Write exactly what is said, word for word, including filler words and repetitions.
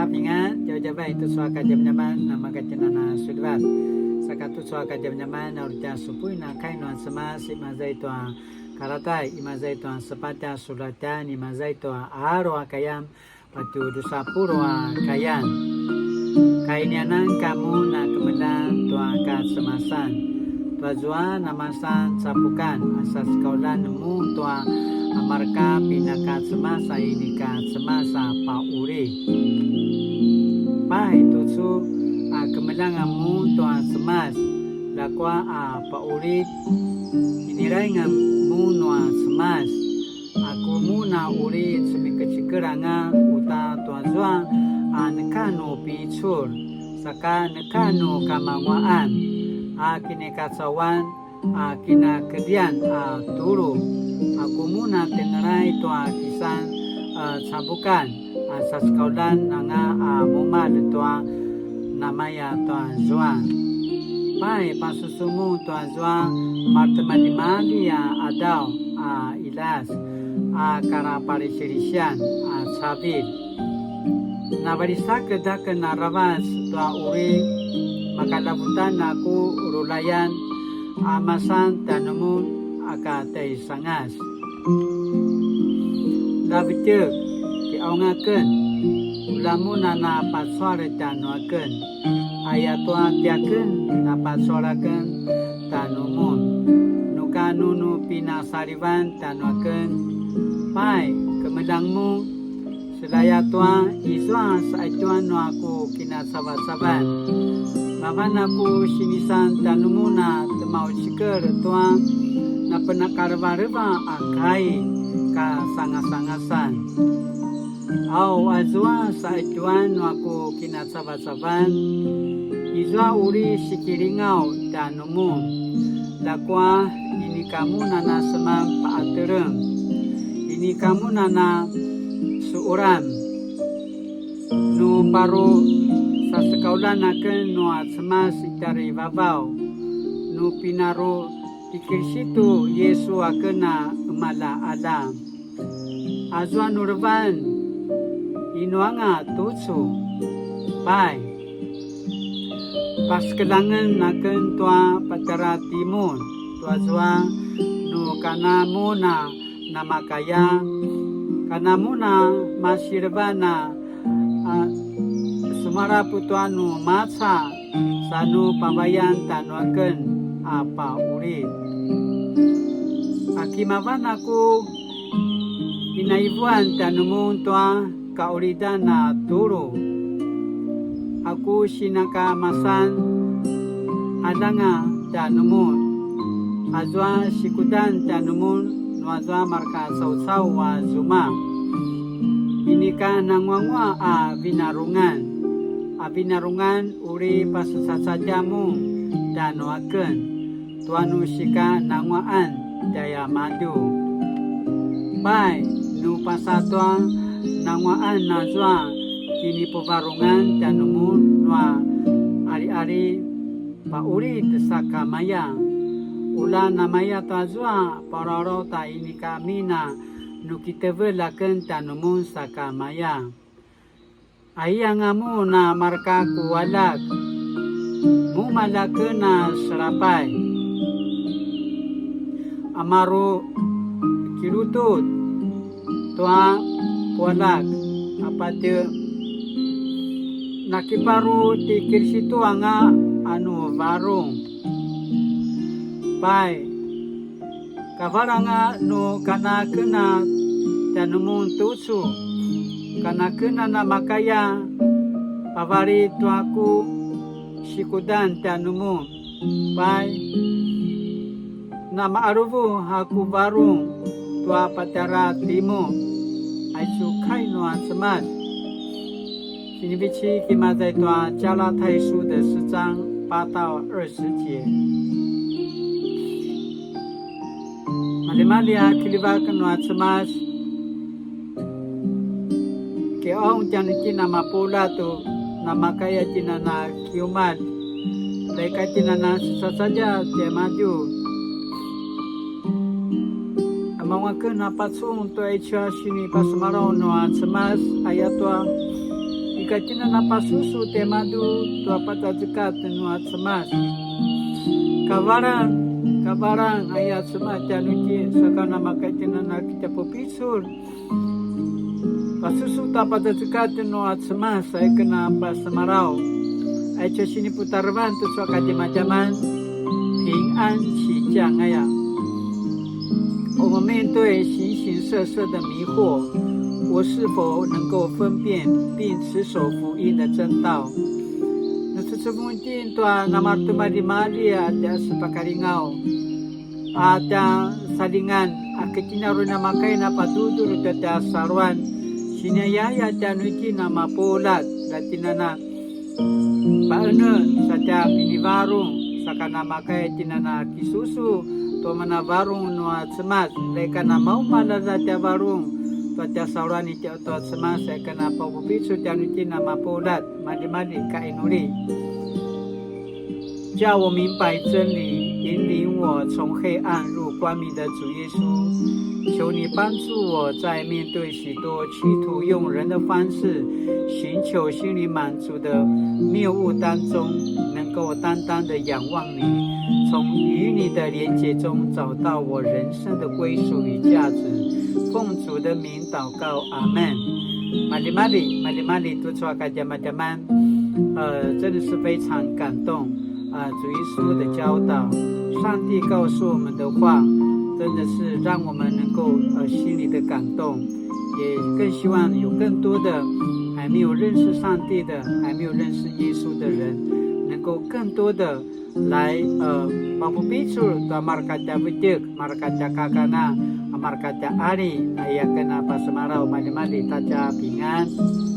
Pingan, djavadjavay tucu a kadjamadjaman, namakatjinana sulivat. Saka tucu a kadjamadjaman, na uri tja supuin a kai nua Cemas, imaza i tua Karatai, imaza i tua sepatj a sulatjan, imaza i tua alu a kayam, patju dusa puluq a kayan. Kainianan kamu na kemeljang tua kacemasan. Tua zua namasan capukan a sasekauljan mun tua a marka pinaka Cemas a inika Cemas a pauli. Pai tucu a kemeljang mun tua Cemas, ljakua a pauli, inilaing mun nua Cemas. Aku mun a uri cemikecikel anga uta tua zua a neka nu picul, saka neka nu kamanguaqan, a kinikacauan, a kinakedrian a tulu. Aku mun a tjengelay tua kisan a capukan a sasekauljan anga a mumalj tua namaya tua zua. Pai pasusu mun tua zua maretimaljimalji a qadaw a qiljas a karapalisilisian a cavilj. Navalisaked aken aravac tua uri makalavutan a ku rulayan a masan tanumun a ka tjaisangas. Lavetjek, kiqaung aken, ula mun a napacual tjanuaken, ayatua tiaken napacual aken tanumun, nu ka nu nu pinasalivan tjanuaken. Pai, kemeljang mun, selaya tua izua saqetjuan nua ku kinacavacavan. Mavan a ku sinisan tanumun a temaucikel tua napenakalevaleva a kai kasangasangasan. Au azua saqetjuan nua ku kinacavacavan, izua uri sikilingaw tanumun, ljakua inika mun a naseman paqateleng, inika mun a nasuqelam. Nu paru sasekauljan aken nua Cemas i tjarivavaw, nu pinaru ti Kilisitu Yisu aken a qemalaqala. Azua nu levan, inuanga tucu? Pai, pasekeljangen aken tua patjara timun, tua zua nu kana mun a namakaya, kana mun a masilevan a, a, sumalap tua nu maca, sa nu pavayan tjanuaken a pauli. A ki mavan a ku inaivuan tjanumun tua kaqulidan a tulu. A ku sinakamasan, aljanga tjanumun, azua sikudan tjanumun, nua zua marka caucau a zuma. Inika nanguanguaq a vinarungan, a vinarungan uri pasecacadja mun tjanuaken tua nu sika nanguaqan tjaiamadju. Pai, nu pasa tua nanguaqan azua kinipuvarungan tjanumun nua aliali, paulit sakamaya. Ula namaya tua zua paroro ta inika mina nu kitevel aken tjanumun sakamaya. Aiyanga mun a marka ku aljak, mumalj aken a selapay. A maru kilutut tua pualjak, a patje nakiparu ti Kilisitu anga a nu varung. Pai, kavalanga nu kana ken a tjanumun tucu, kana ken a namakaya, pavali tua ku sikudan tjanumun. Pai, namaaluvu a ku varung tua patjara timun, aicu kai nua Cemas. 请你们去给马在段加拉太书的十章八到二十节。Malimali a kiljivak nua Cemas, kiqaung tjanuitjen a mapuljat tu namakaya tjen a na kiumalj, leka tjen a na sesacadja tjaimadju. Amanguaken a pacun tua icu a sinipasemalaw nua Cemas, ayatua i Tjatjina napasusu tiamadju tua pazazekatj nua Cemas. Kavalan, kavalan aya Cemas tjanuitjen, saka namakaya tjinana kita pupicul. Pasusu ta pazazekatj nua Cemas, aya ken a pasemalaw. Aicu a siniputarevan tucu a kadjamadjaman, 平安喜降 aya. 我们面对形形色色的迷惑，我是否能够分辨并持守福音的真道？ Nu cecevung itjen tua namaretimaljimalji a tja sepakalingaw, a tja salingan, a kitjinarun namakaya napadudul tua tja saluan, siniayaya tjanuitjen a mapuljat, tjatjinana paenetj sa tja pinivarung, saka namakaya tjinana kisusu tua mana varung nua Cemas, leka namaumalj aza tja varung tua tja saluan i tja tua Cemas, leka napapupicul tjanuitjen a mapuljat. Maljimalji, kainuli. 叫我明白真理，引领我从黑暗入光明的主耶稣，求你帮助我在面对许多企图用人的方式寻求心灵满足的谬误当中，能够单单的仰望你，从与你的连结中找到我人生的归属与价值。奉主的名祷告，阿门。Maljimalji, maljimalji tucu a kadjamadjaman. 呃，真的是非常感动啊，主耶稣的教导，上帝告诉我们的话，真的是让我们能够呃心里的感动，也更希望有更多的还没有认识上帝的、还没有认识耶稣的人，能够更多的来呃 papupicul tua marka tja vetjek, marka tja kakana, marka tja ali, aya ken a pasemalaw. Maljimalji, 大家平安。